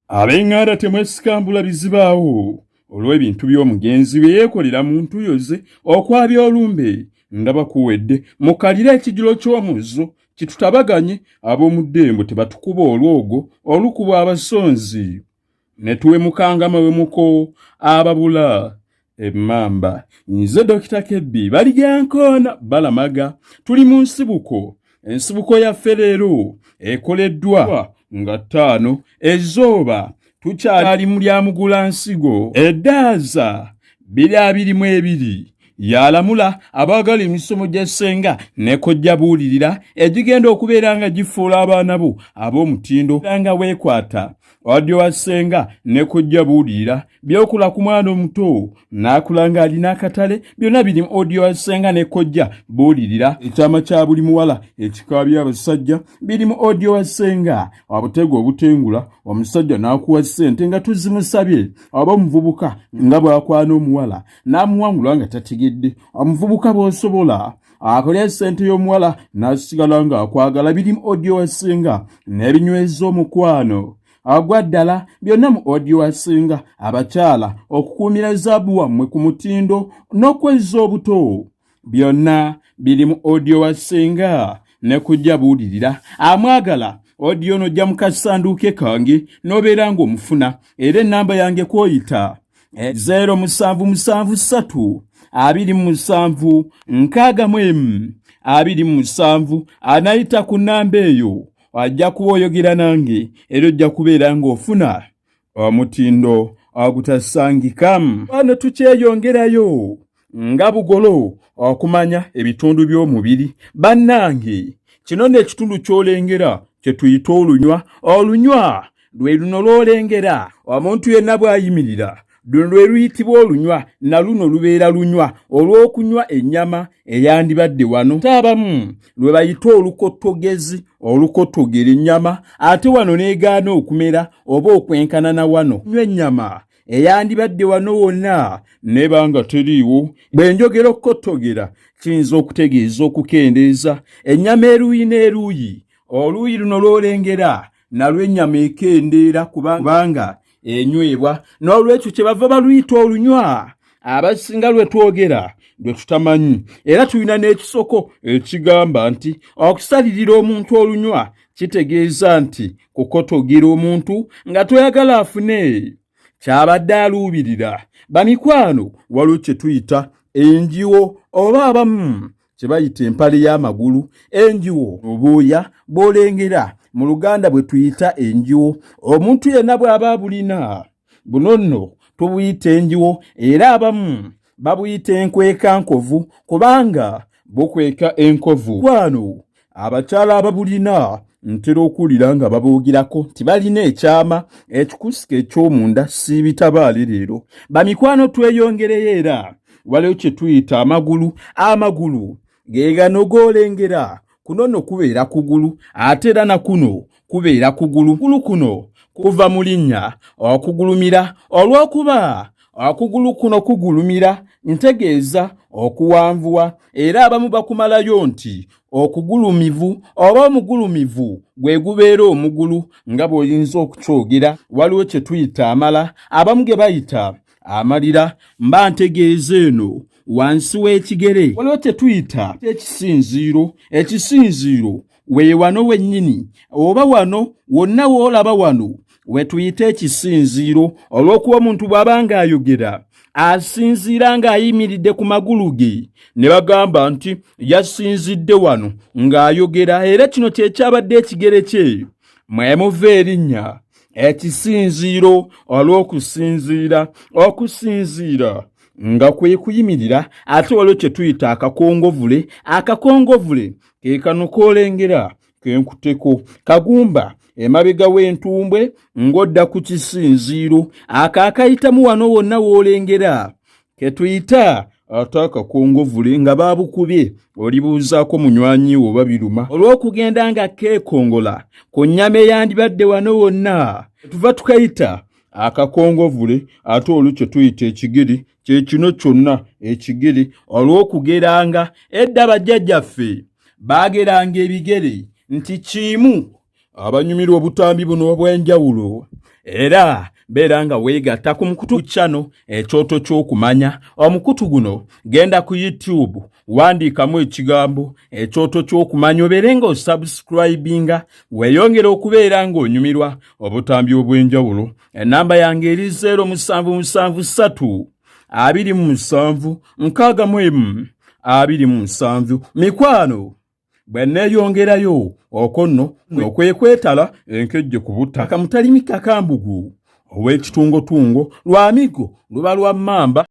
Ab'eŋŋanda temwesikambula bizibaawo olw'ebintu by'omugenzi bye yeekolera mu ntuuyo ze okwabya olumbe ndaba kuwedde mukalire ekijjulo ky'omuzzo kitutabaganye ab'omu ddembo tebatukuba olwogo olukubwa abasonzi ne tuwemukanga amawemuko ababula emmamba. Nze Dokita Kebbi Baligyankoona Balamaga, tuli mu nsibuko. Ensibuko yaffe leero ekoleddwa nga 5 ezooba, tukyali mu lya mugulansigo eddaaza 2022. Yalamula abaagala emisomo gya ssenga ne kojja buulirira egigenda okubeera nga gifuula abaana bo ab'omutindo nga weekwata audio wa ssenga ne kojja buulirira byokula ku mwana omuto n'akula ng'alina akatale, byonna biri mu audio wa ssenga ne kojja buulirira. Ekyama kya buli muwala ekikaabya abasajja biri mu audio wa ssenga. Obutego obutengula omusajja n'akuwa ssente nga tuzimusabye, oba omuvubuka nga bw'akwana omuwala n'amuwangula nga tategedde, omuvubuka bw'osobola akolera ssente y'omuwala n'asigala ng'akwagala, biri mu audio wa ssenga. N'ebinyweza omukwano agwa ddala byonna mu audio wa ssenga. Abakyala okukuumira zaabu wammwe ku mutindo n'okwezza obuto byonna biri mu audio wa ssenga ne kujja buulirira. Amwagala audio n'ojja mu kasanduuke kange n'obeera ng'omufuna, era ennamba yange kw'oyita 0773 27 61 27. Anayita ku nnamba eyo ajja kuba oyogera nange, era ojja kubeera ng'ofuna omutindo ogutasangika. Wano tukyeyongerayo nga bugolo okumanya ebitundu by'omubiri. Bannange, kino n'ekitundu ky'olengera kye tuyita olunywa. Olunywa lwe luno lw'olengera omuntu yenna bw'ayimirira, luno lwe luyitibwa olunywa, na luno lubeera lunywa olw'okunywa ennyama eyandibadde wano. Taabamu lwe bayita olukotogezi, olukotogera ennyama, ate wano n'egaana okumera oba okwenkana na wano. Nywa ennyama eyandibadde wano wonna neba nga teriiwo. Bwe njogera okukotogera kiyinza okutegeeza okukendeeza ennyama eruuyi n'eruuyi. Oluuyi luno lw'olengera nalwo ennyama ekendeera kubanga enywebwa, n'olwekyo kye bava baluyita olunywa. Abasinga lwe twogera lwe tutamanyi, era tulina n'ekisoko ekigamba nti okusalirira omuntu olunywa kitegeeza nti kukotogera omuntu nga toyagala afune kyabadde aluubirira. Bamikwano, waliwo kye tuyita enjiwo oba abamu kye bayita empale y'amagulu. Enjiwo obuuya bw'olengera mu Luganda bwe tuyita enjiwo, omuntu yenna bw'aba abulina, buno nno tubuyita enjiwo, era abamu babuyita enkwekankovu kubanga bukweka enkovu. Kwano abakyala ababulina ntera okuwulira nga baboogerako nti balina ekyama ekikusika eky'omunda. Siibitabaale leero bamikwano, tweyongereyo. Era waliwo kye tuyita amagulu. Amagulu ge gano g'olengera. Kuno nno kubeera kugulu, ate era na kuno kubeera kugulu. Kugulu kuno kuva mu linnya okugulumira, olw'okuba okugulu kuno kugulumira, ntegeeza okuwanvuwa, era abamu bakumalayo nti okugulumivu oba omugulumivu gwe gubeera omugulu, nga bw'oyinza okukyogera. Waliwo kye tuyita amala, abamu ge bayita amalira, mba ntegeeza eno wansi w'ekigere. Waliwo kye tuyita ekisinziiro. Ekisinziiro we wano wennyini oba wano wonna woolaba wano we tuyita ekisinziiro, olw'okuba omuntu bw'aba ng'ayogera asinziira ng'ayimiridde ku magulu ge, ne bagamba nti yasinzidde wano ng'ayogera, era kino kye kyabadde ekigere kye, mwe muva erinnya ekisinziiro, olw'okusinziira, okusinziira nga kwe kuyimirira. Ate waliwo kye tuyita akakongovule. Akakongovule ke kano k'olengera kenkuteko kagumba emabega w'entumbwe ng'odda ku kisinziiro, ako akayitamu wano wonna w'olengera ke tuyita ate akakongovule. Nga baabukubye olibuuzaako munywanyi wo oba biruma, olw'okugenda nga keekongola ku nnyama eyandibadde wano wonna, tuva tukayita akakongovule. Ate olwo kye tuyita ekigere kye kino kyonna ekigere, olw'okugeranga edda bajjajjaffe baageranga ebigere nti kimu. Abanyumirwa obutambi buno obw'enjawulo, era beera nga weegatta ku mukutu channel Ekyoto ky'Okumanya. Omukutu guno, genda ku YouTube, wandiikamu ekigambo Ekyoto ky'Okumanya, obeere nga osubscribinga, weeyongere okubeera ng'onyumirwa obutambi obw'enjawulo. Enamba yange eri 0773 27 61 27. Mikwano, bwe neeyongerayo okwo nno okwekwetala enkejje ku butaka, mutalimi kakambugu ow'ekitungotungo lwa migo luba lwa mmamba.